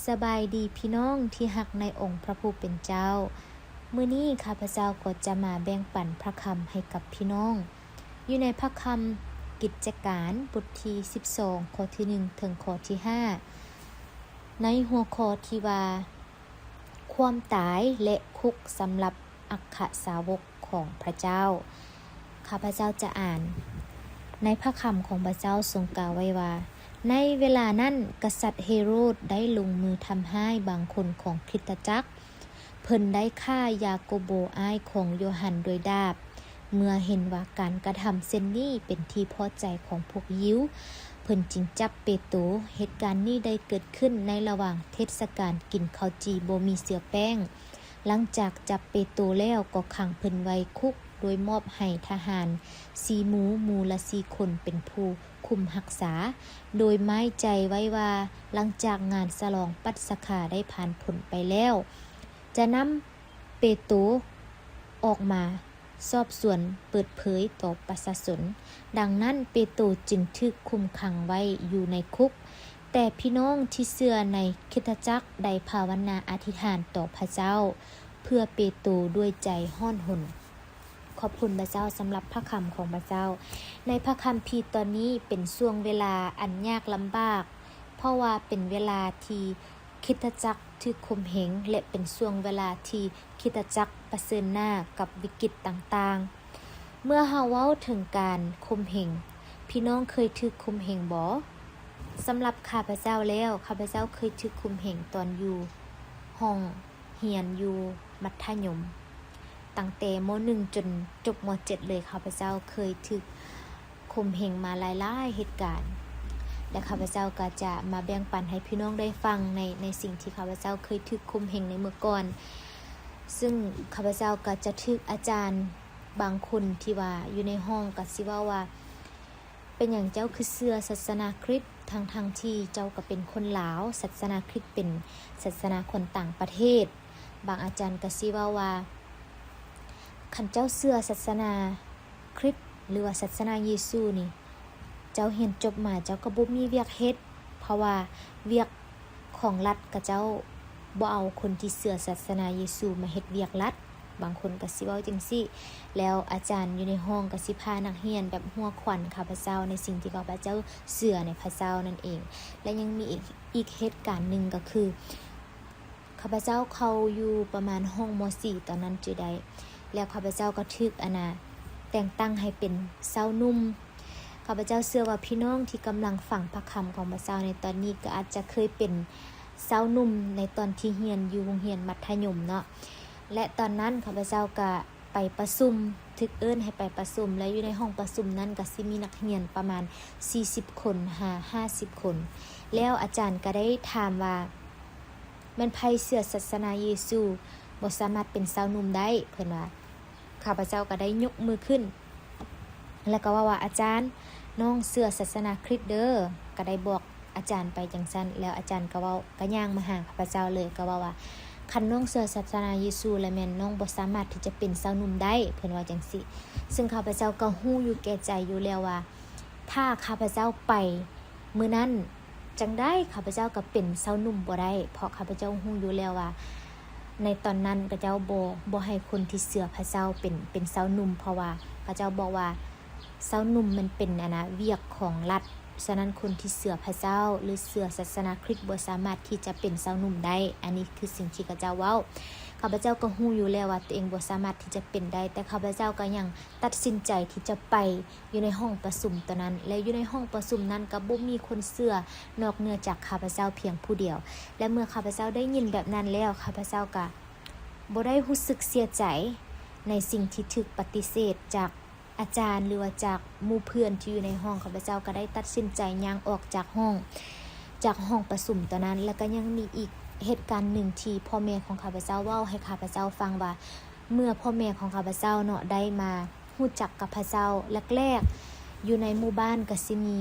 ສະບາຍດີພີ່ນ້ອງທີ່ຮັກໃນອົງພະຜູ້ເປັນເຈົ້າ. ມື້ນີ້ຂ້າພະເຈົ້າກໍຈະມາແບ່ງປັນພະຄຳໃຫ້ກັບພີ່ນ້ອງ ຢູ່ໃນພະຄຳກິດຈະການ ບົດທີສິບສອງ ຂໍ້ທີໜຶ່ງ ເຖິງຂໍ້ທີຫ້າ ໃນຫົວຂໍ້ທີ່ວ່າ ຄວາມຕາຍ ແລະ ຄຸກສຳລັບອັກຄະສາວົກຂອງພະເຈົ້າ. ຂ້າພະເຈົ້າຈະອ່ານໃນພະຄຳຂອງພະເຈົ້າ ຊົງກ່າວໄວ້ວ່າ, ໃນເວລານັ້ນ ກະສັດເຮໂຣດໄດ້ລົງມືທຳຮ້າຍບາງຄົນຂອງຄຣິສຕະຈັກ. ເພິ່ນໄດ້ຂ້າຢາໂກໂບອ້າຍຂອງໂຢຮັນດ້ວຍດາບ. ເມື່ອເຫັນວ່າການກະທຳເຊັ່ນນີ້ເປັນທີ່ພໍໃຈຂອງພວກຢິວ, ເພິ່ນຈຶ່ງຈັບເປໂຕ. ເຫດການນີ້ໄດ້ເກີດຂຶ້ນໃນລະຫວ່າງເທດສະການກິນເຂົ້າຈີ່ບໍ່ມີເຊື້ອແປ້ງ. ຫຼັງຈາກຈັບເປໂຕແລ້ວ ກໍຂັງເພິ່ນໄວ້ຄຸກ ໂດຍມອບໃຫ້ທະຫານສີ່ໝູ່, ໝູ່ລະສີ່ຄົນເປັນຜູ້ຄຸມຮັກສາ, ໂດຍໝາຍໃຈໄວ້ວ່າ ຫຼັງຈາກງານສະຫຼອງປັດສະຄາໄດ້ຜ່ານພົ້ນໄປແລ້ວ ຈະນຳເປໂຕອອກມາສອບສວນເປີດເຜີຍຕໍ່ປະຊາຊົນ. ດັ່ງນັ້ນ ເປໂຕຈຶ່ງຖືກຄຸມຂັງໄວ້ຢູ່ໃນຄຸກ. ແຕ່ພີ່ນ້ອງທີ່ເຊື່ອໃນຄຣິສຕະຈັກໄດ້ພາວະນາອະທິຖານຕໍ່ພະເຈົ້າເພື່ອເປໂຕດ້ວຍໃຈຮ້ອນຮົນ. ຂອບຄຸນພະເຈົ້າສຳລັບພະຄຳຂອງພະເຈົ້າ. ໃນພະຄຳພີຕອນນີ້ເປັນຊ່ວງເວລາອັນຍາກລຳບາກ, ເພາະວ່າເປັນເວລາທີ່ຄຣິສຕະຈັກຖືກຂົ່ມເຫງ ແລະ ເປັນຊ່ວງເວລາທີ່ຄຣິສຕະຈັກປະເຊີນໜ້າກັບວິກິດຕ່າງໆ. ເມື່ອເຮົາເວົ້າເຖິງການຂົ່ມເຫງ, ພີ່ນ້ອງເຄີຍຖືກຂົ່ມເຫງບໍ່? ສຳລັບຂ້າພະເຈົ້າແລ້ວ, ຂ້າພະເຈົ້າເຄີຍຖືກຂົ່ມເຫງຕອນຢູ່ຫ້ອງ ຮຽນຢູ່ມັດທະຍົມ, ຕັ້ງແຕ່ ມໍໜຶ່ງ ຈົນຈົບ ມໍເຈັດ ເລີຍ. ຂ້າພະເຈົ້າເຄີຍຖືກຂົ່ມເຫງມາຫຼາຍໆເຫດການ ແລະ ຂ້າພະເຈົ້າກໍຈະມາແບ່ງປັນໃຫ້ພີ່ນ້ອງໄດ້ຟັງໃນ, ໃນສິ່ງທີ່ຂ້າພະເຈົ້າເຄີຍຖືກຂົ່ມເຫງໃນເມື່ອກ່ອນ. ຊຶ່ງຂ້າພະເຈົ້າກໍຈະຖືກອາຈານບາງຄົນທີ່ວ່າຢູ່ໃນຫ້ອງກໍຊິເວົ້າວ່າ, ເປັນຫຍັງເຈົ້າຄືເຊື່ອສາສະໜາຄຣິດ ທັງໆທີ່ເຈົ້າກໍເປັນຄົນລາວ, ສາສະໜາຄຣິດເປັນສາສະໜາຂອງຕ່າງປະເທດ. ບາງອາຈານກໍຊິເວົ້າວ່າ, ຄັນເຈົ້າເຊື່ອສາສະໜາຄຣິດ ຫຼືວ່າສາສະໜາເຢຊູນີ້, ເຈົ້າຮຽນຈົບມາເຈົ້າກໍບໍ່ມີວຽກເຮັດ, ເພາະວ່າວຽກຂອງລັດເຂົາເຈົ້າບໍ່ເອົາຄົນທີ່ເຊື່ອສາສະໜາເຢຊູມາເຮັດວຽກລັດ. ບາງຄົນກໍຊິເວົ້າຈັ່ງຊີ້. ແລ້ວອາຈານຢູ່ໃນຫ້ອງກໍຊິພານັກຮຽນແບບຫົວຂວັນຂ້າພະເຈົ້າໃນສິ່ງທີ່ຂ້າພະເຈົ້າເຊື່ອໃນພະເຈົ້ານັ້ນເອງ. ແລະ ຍັງມີອີກ, ອີກເຫດການໜຶ່ງກໍຄື ຂ້າພະເຈົ້າເຂົ້າຢູ່ປະມານຫ້ອງ ມໍສີ່ ຕອນນັ້ນຈື່ໄດ້. ແລ້ວຂ້າພະເຈົ້າກໍຖືກ ອັນນາ ແຕ່ງຕັ້ງໃຫ້ເປັນຊາວໜຸ່ມ. ຂ້າພະເຈົ້າເຊື່ອວ່າພີ່ນ້ອງທີ່ກຳລັງຟັງພະຄຳຂອງພະເຈົ້າໃນຕອນນີ້ ກໍອາດຈະເຄີຍເປັນຊາວໜຸ່ມໃນຕອນທີ່ຮຽນຢູ່ໂຮງຮຽນມັດທະຍົມເນາະ. ແລະ ຕອນນັ້ນຂ້າພະເຈົ້າກະໄປປະຊຸມ, ຖືກເອີ້ນໃຫ້ໄປປະຊຸມ, ແລະ ຢູ່ໃນຫ້ອງປະຊຸມນັ້ນກະຊິມີນັກຮຽນປະມານສີ່ສິບຄົນຫາຫ້າສິບຄົນ. ແລ້ວອາຈານກະໄດ້ຖາມວ່າ, ແມ່ນໃຜເຊື່ອສາສະໜາເຢຊູ ບໍ່ສາມາດເປັນຊາວໜຸ່ມໄດ້? ເພິ່ນວ່າ. ຂ້າພະເຈົ້າກໍໄດ້ຍົກມືຂຶ້ນ ແລ້ວກໍເວົ້າວ່າ, ອາຈານ, ນ້ອງເຊື່ອສາສະໜາຄຣິດເດີ. ກໍໄດ້ບອກອາຈານໄປຈັ່ງຊັ້ນ. ແລ້ວອາຈານກໍເວົ້າ, ກໍຍ່າງມາຫາຂ້າພະເຈົ້າເລີຍ, ກໍເວົ້າວ່າ, ຄັນນ້ອງເຊື່ອສາສະໜາເຢຊູ ແລ້ວແມ່ນນ້ອງບໍ່ສາມາດທີ່ຈະເປັນຊາວໜຸ່ມໄດ້, ເພິ່ນເວົ້າຈັ່ງຊີ້. ຊຶ່ງຂ້າພະເຈົ້າກໍຮູ້ຢູ່ແກ່ໃຈຢູ່ແລ້ວວ່າ ຖ້າຂ້າພະເຈົ້າໄປມື້ນັ້ນ, ຈັ່ງໃດຂ້າພະເຈົ້າກໍເປັນຊາວໜຸ່ມບໍ່ໄດ້, ເພາະຂ້າພະເຈົ້າຮູ້ຢູ່ແລ້ວວ່າ ໃນຕອນນັ້ນເຂົາເຈົ້າບໍ່, ບໍ່ໃຫ້ຄົນທີ່ເຊື່ອພະເຈົ້າເປັນ, ເປັນຊາວໜຸ່ມ, ເພາະວ່າເຂົາເຈົ້າບອກວ່າຊາວໜຸ່ມມັນເປັນ ອັນນາ ວຽກຂອງລັດ. ສະນັ້ນຄົນທີ່ເຊື່ອພະເຈົ້າ ຫຼື ເຊື່ອສາສະໜາຄຣິດບໍ່ສາມາດທີ່ຈະເປັນຊາວໜຸ່ມໄດ້. ອັນນີ້ຄືສິ່ງທີ່ເຂົາເຈົ້າເວົ້າ. ຂ້າພະເຈົ້າກໍຮູ້ຢູ່ແລ້ວວ່າຕົວເອງບໍ່ສາມາດທີ່ຈະເປັນໄດ້, ແຕ່ຂ້າພະເຈົ້າກໍຍັງຕັດສິນໃຈທີ່ຈະໄປ ຢູ່ໃນຫ້ອງປະຊຸມໂຕນັ້ນ ແລະ ຢູ່ໃນຫ້ອງປະຊຸມນັ້ນກໍບໍ່ມີຄົນເຊື່ອນອກເໜືອຈາກຂ້າພະເຈົ້າພຽງຜູ້ດຽວ. ແລະ ເມື່ອຂ້າພະເຈົ້າໄດ້ຍິນແບບນັ້ນແລ້ວ, ຂ້າພະເຈົ້າກະບໍ່ໄດ້ຮູ້ສຶກເສຍໃຈໃນສິ່ງທີ່ຖືກປະຕິເສດຈາກອາຈານ ຫຼືວ່າຈາກໝູ່ເພື່ອນທີ່ຢູ່ໃນຫ້ອງ. ຂ້າພະເຈົ້າກໍໄດ້ຕັດສິນໃຈຍ່າງອອກຈາກຫ້ອງ, ຈາກຫ້ອງປະຊຸມໂຕນັ້ນ. ແລະ ກໍຍັງມີອີກເຫດການໜຶ່ງທີ່ພໍ່ແມ່ຂອງຂ້າພະເຈົ້າເວົ້າໃຫ້ຂ້າພະເຈົ້າຟັງວ່າ ເມື່ອພໍ່ແມ່ຂອງຂ້າພະເຈົ້າເນາະ ໄດ້ມາ ຮູ້ຈັກກັບພະເຈົ້າແລກໆ, ຢູ່ໃນໝູ່ບ້ານກໍຊິມີ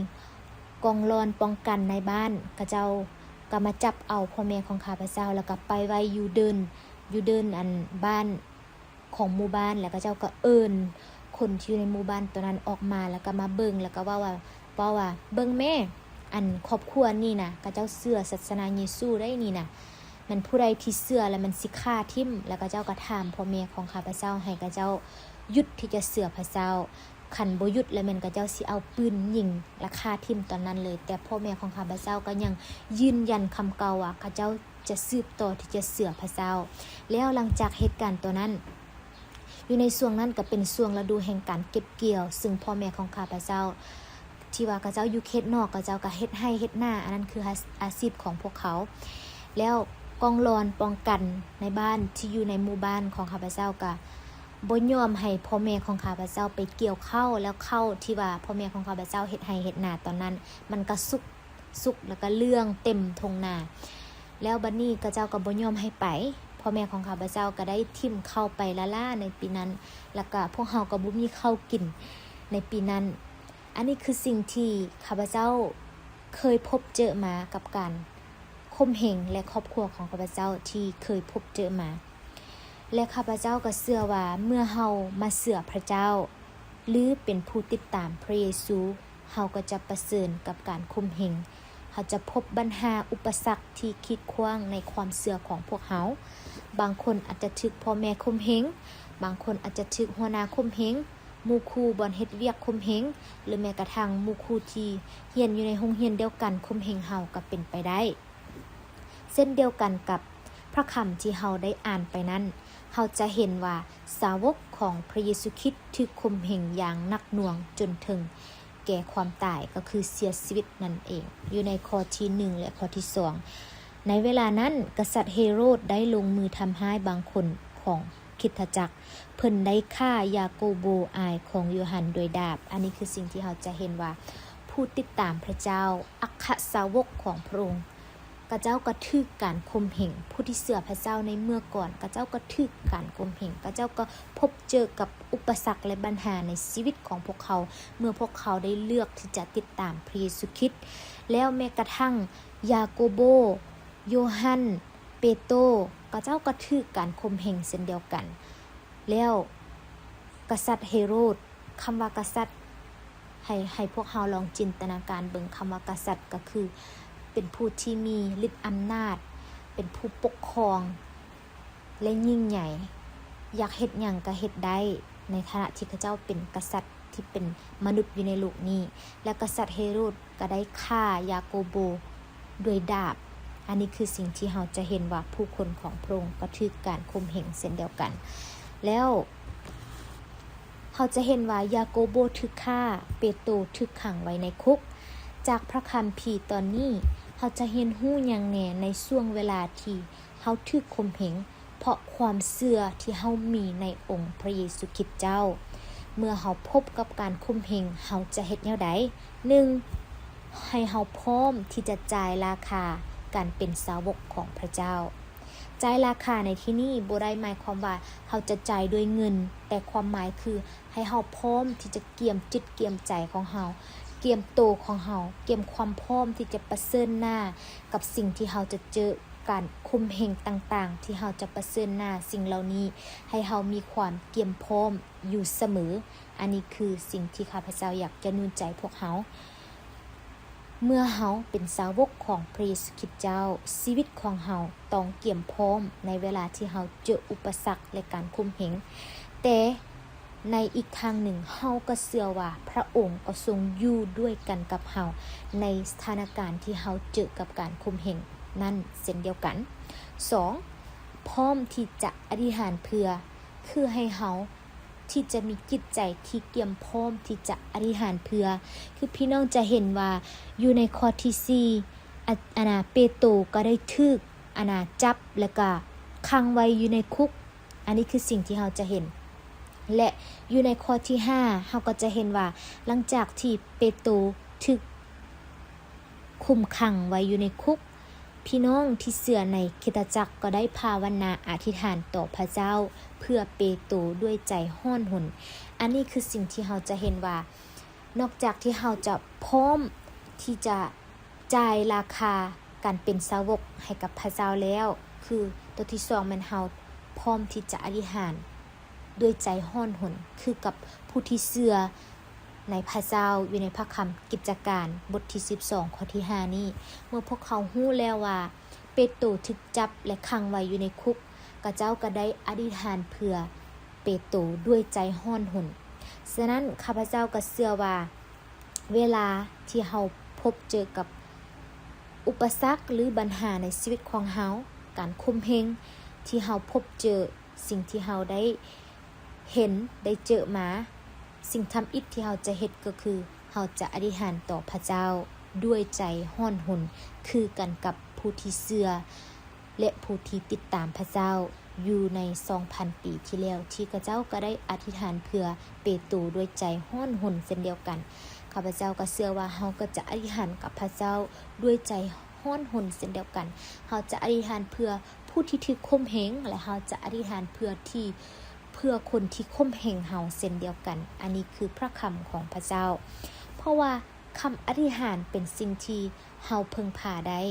ກອງລອນປ້ອງກັນໃນບ້ານ, ເຂົາເຈົ້າກໍມາຈັບເອົາພໍ່ແມ່ຂອງຂ້າພະເຈົ້າ ແລ້ວກໍໄປໄວ້ຢູ່ເດີ່ນ, ຢູ່ເດີ່ນອັນບ້ານຂອງໝູ່ບ້ານ, ແລ້ວເຂົາເຈົ້າກໍເອີ້ນຄົນທີ່ຢູ່ໃນໝູ່ບ້ານໂຕນັ້ນອອກມາ ແລ້ວກໍມາເບິ່ງ ແລ້ວກໍເວົ້າວ່າ, ເວົ້າວ່າ, ເບິ່ງແມ້, ອັນຄອບຄົວນີ້ນະ ເຂົາເຈົ້າເຊື່ອສາສະໜາເຢຊູໄດ໋ນີ້ນະ. ແມ່ນຜູ້ໃດທີ່ເຊື່ອແລ້ວມັນຊິຂ້າຖິ້ມ. ແລ້ວເຂົາເຈົ້າກໍຖາມພໍ່ແມ່ຂອງຂ້າພະເຈົ້າໃຫ້ເຂົາເຈົ້າຢຸດທີ່ຈະເຊື່ອພະເຈົ້າ. ຄັນບໍ່ຢຸດແລ້ວແມ່ນເຂົາເຈົ້າຊິເອົາປືນຍິງ ແລະ ຂ້າຖິ້ມຕອນນັ້ນເລີຍ. ແຕ່ພໍ່ແມ່ຂອງຂ້າພະເຈົ້າກໍຍັງຢືນຢັນຄຳເກົ່າວ່າເຂົາເຈົ້າຈະສືບຕໍ່ທີ່ຈະເຊື່ອພະເຈົ້າ. ແລ້ວຫຼັງຈາກເຫດການຕົວນັ້ນ ຢູ່ໃນຊ່ວງນັ້ນກໍເປັນຊ່ວງລະດູແຫ່ງການເກັບກ່ຽວ, ຊຶ່ງພໍ່ແມ່ຂອງຂ້າພະເຈົ້າ ທີ່ວ່າເຂົາເຈົ້າຢູ່ເຂດນອກ ເຂົາເຈົ້າກໍເຮັດໄຮ່ເຮັດນາ, ອັນນັ້ນຄືອາ ອາຊີບຂອງພວກເຂົາ. ແລ້ວກອງຫຼອນປ້ອງກັນໃນບ້ານທີ່ຢູ່ໃນໝູ່ບ້ານຂອງຂ້າພະເຈົ້າກໍບໍ່ຍອມໃຫ້ພໍ່ແມ່ຂອງຂ້າພະເຈົ້າໄປກ່ຽວເຂົ້າ, ແລ້ວເຂົ້າທີ່ວ່າພໍ່ແມ່ຂອງຂ້າພະເຈົ້າເຮັດໄຮ່ເຮັດນາຕອນນັ້ນ ມັນກໍສຸກ ສຸກ ແລ້ວກໍເຫຼືອງເຕັມທົ່ງນາ. ແລ້ວບັດນີ້ເຂົາເຈົ້າກໍບໍ່ຍອມໃຫ້ໄປ. ພໍ່ແມ່ຂອງຂ້າພະເຈົ້າກໍໄດ້ຖິ້ມເຂົ້າໄປລ້າໆໃນປີນັ້ນ, ແລ້ວກໍພວກເຮົາກໍບໍ່ມີເຂົ້າກິນໃນປີນັ້ນ. ອັນນີ້ຄືສິ່ງທີ່ຂ້າພະເຈົ້າເຄີຍພົບເຈີມາກັບການຂົ່ມເຫງ ແລະ ຄອບຄົວຂອງຂ້າພະເຈົ້າທີ່ເຄີຍພົບເຈີມາ. ແລະ ຂ້າພະເຈົ້າກໍເຊື່ອວ່າເມື່ອເຮົາມາເຊື່ອພະເຈົ້າ ຫຼື ເປັນຜູ້ຕິດຕາມພະເຢຊູ, ເຮົາກໍຈະປະເຊີນກັບການຂົ່ມເຫງ. ເຮົາຈະພົບບັນຫາອຸປະສັກທີ່ກີດຂວາງໃນຄວາມເຊື່ອຂອງພວກເຮົາ. ບາງຄົນອາດຈະຖືກພໍ່ແມ່ຂົ່ມເຫງ, ບາງຄົນອາດຈະຖືກຫົວໜ້າຂົ່ມເຫງ, ໝູ່ຄູ່ບ່ອນເຮັດວຽກຂົ່ມເຫງ ຫຼື ແມ້ກະທັ່ງໝູ່ຄູ່ທີ່ຮຽນຢູ່ໃນໂຮງຮຽນດຽວກັນຂົ່ມເຫງເຮົາກໍເປັນໄປໄດ້. ເຊັ່ນດຽວກັນກັບພະຄຳທີ່ເຮົາໄດ້ອ່ານໄປນັ້ນ, ເຮົາຈະເຫັນວ່າສາວົກຂອງພະເຢຊູຄຣິດຖືກຂົ່ມເຫງຢ່າງໜັກໜ່ວງຈົນເຖິງແກ່ຄວາມຕາຍ, ກໍຄືເສຍຊີວິດນັ້ນເອງ, ຢູ່ໃນຂໍ້ທີໜຶ່ງ ແລະ ຂໍ້ທີສອງ. ໃນເວລານັ້ນ, ກະສັດເຮໂຣດໄດ້ລົງມືທຳຮ້າຍບາງຄົນຂອງຄຣິສຕະຈັກ. ເພິ່ນໄດ້ຂ້າຢາໂກໂບອ້າຍຂອງໂຢຮັນດ້ວຍດາບ. ອັນນີ້ຄືສິ່ງທີ່ເຮົາຈະເຫັນວ່າ ຜູ້ຕິດຕາມພະເຈົ້າ, ອັກຄະສາວົກຂອງພະອົງ, ເຂົາເຈົ້າກໍຖືກການຂົ່ມເຫງ. ຜູ້ທີ່ເຊື່ອພະເຈົ້າໃນເມື່ອກ່ອນ, ເຂົາເຈົ້າກໍຖືກການຂົ່ມເຫງ. ເຂົາເຈົ້າກໍພົບເຈີກັບອຸປະສັກ ແລະ ບັນຫາໃນຊີວິດຂອງພວກເຂົາ, ເມື່ອພວກເຂົາໄດ້ເລືອກທີ່ຈະຕິດຕາມພະເຢຊູຄຣິດ. ແລ້ວແມ້ກະທັ່ງຢາໂກໂບ, ໂຢຮັນ, ເປໂຕ, ເຂົາເຈົ້າກໍຖືກການຂົ່ມເຫງເຊັ່ນດຽວກັນ. ແລ້ວກະສັດເຮໂຣດ, ຄຳວ່າກະສັດ, ໃຫ້, ໃຫ້ພວກເຮົາລອງຈິນຕະນາການເບິ່ງ, ຄຳວ່າກະສັດກໍຄືເປັນຜູ້ທີ່ມີລິດອຳນາດ, ເປັນຜູ້ປົກຄອງ ແລະ ຍິ່ງໃຫຍ່, ຢາກເຮັດຫຍັງກໍເຮັດໄດ້, ໃນຖານະທີ່ເຂົາເຈົ້າເປັນກະສັດທີ່ເປັນມະນຸດຢູ່ໃນໂລກນີ້. ແລະ ກະສັດເຮໂຣດ ກໍໄດ້ຂ້າຢາໂກໂບດ້ວຍດາບ. ອັນນີ້ຄືສິ່ງທີ່ເຮົາຈະເຫັນວ່າຜູ້ຄົນຂອງພະອົງກໍຖືກການຂົ່ມເຫງເຊັ່ນດຽວກັນ. ແລ້ວເຮົາຈະເຫັນວ່າຢາໂກໂບຖືກຂ້າ, ເປໂຕຖືກຂັງໄວ້ໃນຄຸກ. ຈາກພະຄຳພີຕອນນີ້, ເຮົາຈະຮຽນຮູ້ຫຍັງແດ່ໃນຊ່ວງເວລາທີ່ເຮົາຖືກຂົ່ມເຫງ? ເພາະຄວາມເຊື່ອທີ່ເຮົາມີໃນອົງພະເຢຊູຄຣິດເຈົ້າ. ເມື່ອເຮົາພົບກັບການຂົ່ມເຫງ, ເຮົາຈະເຮັດແນວໃດ? ໜຶ່ງ, ໃຫ້ເຮົາພ້ອມທີ່ຈະຈ່າຍລາຄາການເປັນສາວົກຂອງພະເຈົ້າ. ຈ່າຍລາຄາໃນທີ່ນີ້ບໍ່ໄດ້ໝາຍຄວາມວ່າເຮົາຈະຈ່າຍດ້ວຍເງິນ, ແຕ່ຄວາມໝາຍຄືໃຫ້ເຮົາພ້ອມທີ່ຈະກຽມຈິດກຽມໃຈຂອງເຮົາ, ກຽມໂຕຂອງເຮົາ, ກຽມຄວາມພ້ອມທີ່ຈະປະເຊີນໜ້າກັບສິ່ງທີ່ເຮົາຈະເຈີ. ການຂົ່ມເຫງຕ່າງໆທີ່ເຮົາຈະປະເຊີນໜ້າ, ສິ່ງເຫຼົ່ານີ້ໃຫ້ເຮົາມີຄວາມກຽມພ້ອມຢູ່ສະເໝີ. ອັນນີ້ຄືສິ່ງທີ່ຂ້າພະເຈົ້າຢາກຈະໜູນໃຈພວກເຮົາ. ເມື່ອເຮົາເປັນສາວົກຂອງພະເຢຊູຄຣິດເຈົ້າ, ຊີວິດຂອງເຮົາຕ້ອງກຽມພ້ອມໃນເວລາທີ່ເຮົາເຈີອຸປະສັກ ແລະ ການຂົ່ມເຫງ. ແຕ່ ໃນອີກທາງໜຶ່ງ, ເຮົາກໍເຊື່ອວ່າພະອົງກໍຊົງຢູ່ດ້ວຍກັນກັບເຮົາໃນສະຖານະການທີ່ເຮົາເຈີກັບການຂົ່ມເຫງນັ້ນເຊັ່ນດຽວກັນ. ສອງ, ພ້ອມທີ່ຈະອະທິຖານເພື່ອ, ຄືໃຫ້ເຮົາທີ່ຈະມີຈິດໃຈທີ່ກຽມພ້ອມທີ່ຈະອະທິຖານເພື່ອ. ຄືພີ່ນ້ອງຈະເຫັນວ່າຢູ່ໃນຂໍ້ທີສີ່ ອາ ອັນນາ ເປໂຕກໍໄດ້ຖືກ ອັນນາ ຈັບ ແລ້ວກໍຂັງໄວ້ຢູ່ໃນຄຸກ. ອັນນີ້ຄືສິ່ງທີ່ເຮົາຈະເຫັນ ແລະ ຢູ່ໃນຂໍ້ທີຫ້າ ເຮົາກໍຈະເຫັນວ່າ ຫຼັງຈາກທີ່ເປໂຕຖືກຄຸມຂັງໄວ້ຢູ່ໃນຄຸກ, ພີ່ນ້ອງທີ່ເຊື່ອໃນຄຣິສຕະຈັກກໍໄດ້ພາວະນາອະທິຖານຕໍ່ພະເຈົ້າເພື່ອເປໂຕດ້ວຍໃຈຮ້ອນຮົນ. ອັນນີ້ຄືສິ່ງທີ່ເຮົາຈະເຫັນວ່າ ນອກຈາກທີ່ເຮົາຈະພ້ອມທີ່ຈະ ຈ່າຍລາຄາການເປັນສາວົກໃຫ້ກັບພະເຈົ້າແລ້ວ, ຄືຕົວທີສອງແມ່ນເຮົາພ້ອມທີ່ຈະອະທິຖານດ້ວຍໃຈຮ້ອນຮົນ ຄືກັບຜູ້ທີ່ເຊື່ອ ໃນພະເຈົ້າ ຢູ່ໃນພະຄຳກິດຈະການ ບົດທີສິບສອງ ຂໍ້ທີຫ້ານີ້, ເມື່ອພວກເຂົາຮູ້ແລ້ວວ່າເປໂຕຖືກຈັບ ແລະ ຂັງໄວ້ຢູ່ໃນຄຸກ, ຂະເຈົ້າກໍໄດ້ອະທິຖານເພື່ອເປໂຕດ້ວຍໃຈຮ້ອນຮົນ. ສະນັ້ນ ຂ້າພະເຈົ້າກໍເຊື່ອວ່າ ເວລາທີ່ເຮົາພົບເຈີກັບອຸປະສັກ ຫຼື ບັນຫາໃນຊີວິດຂອງເຮົາ, ການຂົ່ມເຫງທີ່ເຮົາພົບເຈີ, ສິ່ງທີ່ເຮົາໄດ້ເຫັນ, ໄດ້ເຈີມາ, ສິ່ງທຳອິດທີ່ເຮົາຈະເຮັດກໍຄື ເຮົາຈະອະທິຖານຕໍ່ພະເຈົ້າດ້ວຍໃຈຮ້ອນຮົນ ຄືກັນກັບຜູ້ທີ່ເຊື່ອ ແລະ ຜູ້ທີ່ຕິດຕາມພະເຈົ້າຢູ່ໃນສອງພັນປີທີ່ແລ້ວ, ທີ່ຂະເຈົ້າກໍໄດ້ອະທິຖານເພື່ອເປໂຕດ້ວຍໃຈຮ້ອນຮົນເຊັ່ນດຽວກັນ. ຂ້າພະເຈົ້າກໍເຊື່ອວ່າເຮົາກໍຈະອະທິຖານກັບພະເຈົ້າດ້ວຍໃຈຮ້ອນຮົນເຊັ່ນດຽວກັນ. ເຮົາຈະອະທິຖານເພື່ອຜູ້ທີ່ຖືກຂົ່ມເຫງ ແລະ ເຮົາຈະອະທິຖານເພື່ອທີ່ ເພື່ອຄົນທີ່ຂົ່ມເຫງເຮົາເຊັ່ນດຽວກັນ. ອັນນີ້ຄືພະຄຳຂອງພະເຈົ້າ. ເພາະວ່າຄຳອະທິຖານເປັນສິ່ງທີ່ເຮົາເພິ່ງພາໄດ້.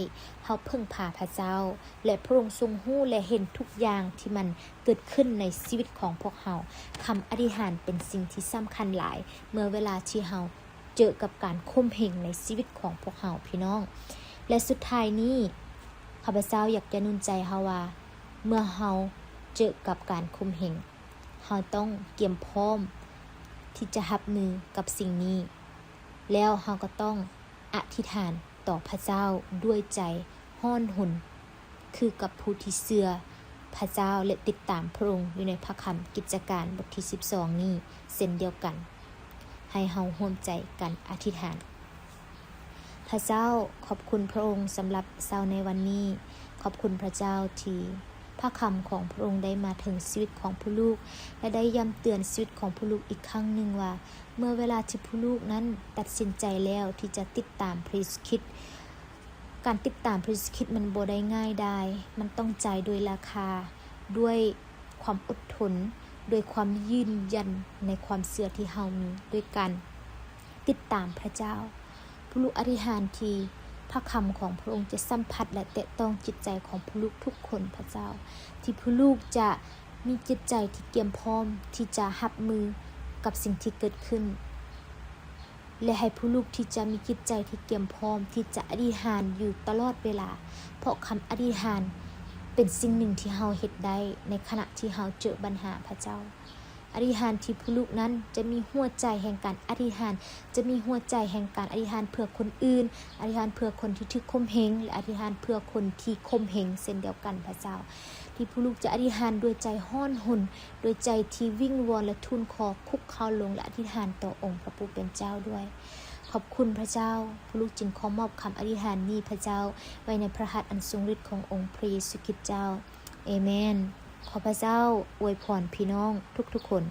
ເຮົາເພິ່ງພາພະເຈົ້າ ແລະ ພະອົງຊົງຮູ້ ແລະ ເຫັນທຸກຢ່າງທີ່ມັນເກີດຂຶ້ນໃນຊີວິດຂອງພວກເຮົາ. ຄຳອະທິຖານເປັນສິ່ງທີ່ສຳຄັນຫຼາຍ ເມື່ອເວລາທີ່ເຮົາເຈີກັບການຂົ່ມເຫງໃນຊີວິດຂອງພວກເຮົາ, ພີ່ນ້ອງ. ແລະ ສຸດທ້າຍນີ້ ຂ້າພະເຈົ້າຢາກຈະໜູນໃຈເຮົາວ່າ ເມື່ອເຮົາເຈີກັບການຂົ່ມເຫງ, ເຮົາຕ້ອງກຽມພ້ອມທີ່ຈະຮັບມືກັບສິ່ງນີ້, ແລ້ວເຮົາກໍຕ້ອງອະທິຖານຕໍ່ພະເຈົ້າດ້ວຍໃຈຮ້ອນຮົນ ຄືກັບຜູ້ທີ່ເຊື່ອພະເຈົ້າ ແລະ ຕິດຕາມພະອົງຢູ່ໃນພະຄຳກິດຈະການບົດທີສິບສອງນີ້ເຊັ່ນດຽວກັນ. ໃຫ້ເຮົາຮ່ວມໃຈກັນອະທິຖານ. ພະເຈົ້າ, ຂອບຄຸນພະອົງສຳລັບເຊົ້າໃນວັນນີ້. ຂອບຄຸນພະເຈົ້າທີ່ພະຄຳຂອງພະອົງໄດ້ມາເຖິງຊີວິດຂອງຜູ້ລູກ ແລະ ໄດ້ຢ້ຳເຕືອນຊີວິດຂອງຜູ້ລູກອີກຄັ້ງໜຶ່ງວ່າ ເມື່ອເວລາທີ່ຜູ້ລູກນັ້ນຕັດສິນໃຈແລ້ວທີ່ຈະຕິດຕາມພະເຢຊູຄຣິດ, ການຕິດຕາມພະເຢຊູຄຣິດມັນບໍ່ໄດ້ງ່າຍດາຍ, ມັນຕ້ອງຈ່າຍດ້ວຍລາຄາ, ດ້ວຍຄວາມອົດທົນ, ດ້ວຍຄວາມຢືນຢັນໃນຄວາມເຊື່ອທີ່ເຮົາມີ, ດ້ວຍການ ຕິດຕາມພະເຈົ້າ. ຜູ້ລູກອະທິຖານທີ່ພະຄຳຂອງພະອົງຈະສຳຜັດ ແລະ ແຕະຕ້ອງຈິດໃຈຂອງຜູ້ລູກທຸກຄົນ, ພະເຈົ້າ, ທີ່ຜູ້ລູກຈະມີຈິດໃຈທີ່ກຽມພ້ອມທີ່ຈະຮັບມືກັບສິ່ງທີ່ເກີດຂຶ້ນ ແລະ ໃຫ້ຜູ້ລູກທີ່ຈະມີຈິດໃຈທີ່ກຽມພ້ອມທີ່ຈະອະທິຖານຢູ່ຕະຫຼອດເວລາ, ເພາະຄຳອະທິຖານເປັນສິ່ງໜຶ່ງທີ່ເຮົາເຮັດໄດ້ໃນຂະນະທີ່ເຮົາເຈີບັນຫາ, ພະເຈົ້າ. ອະທິຖານທີ່ຜູ້ລູກນັ້ນຈະມີຫົວໃຈແຫ່ງການອະທິຖານ, ຈະມີຫົວໃຈແຫ່ງການອະທິຖານເພື່ອຄົນອື່ນ, ອະທິຖານເພື່ອຄົນທີ່ຖືກຂົ່ມເຫງ ແລະ ອະທິຖານເພື່ອຄົນທີ່ຂົ່ມເຫງເຊັ່ນດຽວກັນ, ພະເຈົ້າ. ທີ່ຜູ້ລູກຈະອະທິຖານດ້ວຍໃຈຮ້ອນຮົນ, ດ້ວຍໃຈທີ່ວິງວອນ ແລະ ທູນຂໍຄຸກເຂົ່າລົງ ແລະ ອະທິຖານຕໍ່ອົງພະຜູ້ເປັນເຈົ້າດ້ວຍ. ຂອບຄຸນພະເຈົ້າ, ຜູ້ລູກຈຶ່ງຂໍມອບຄຳອະທິຖານນີ້, ພະເຈົ້າ, ໄວ້ໃນພະຫັດອັນຊົງລິດຂອງອົງພະເຢຊູຄຣິດເຈົ້າ. ເອເມນ. ຂໍພະເຈົ້າອວຍພອນພີ່ນ້ອງທຸກໆຄົນ.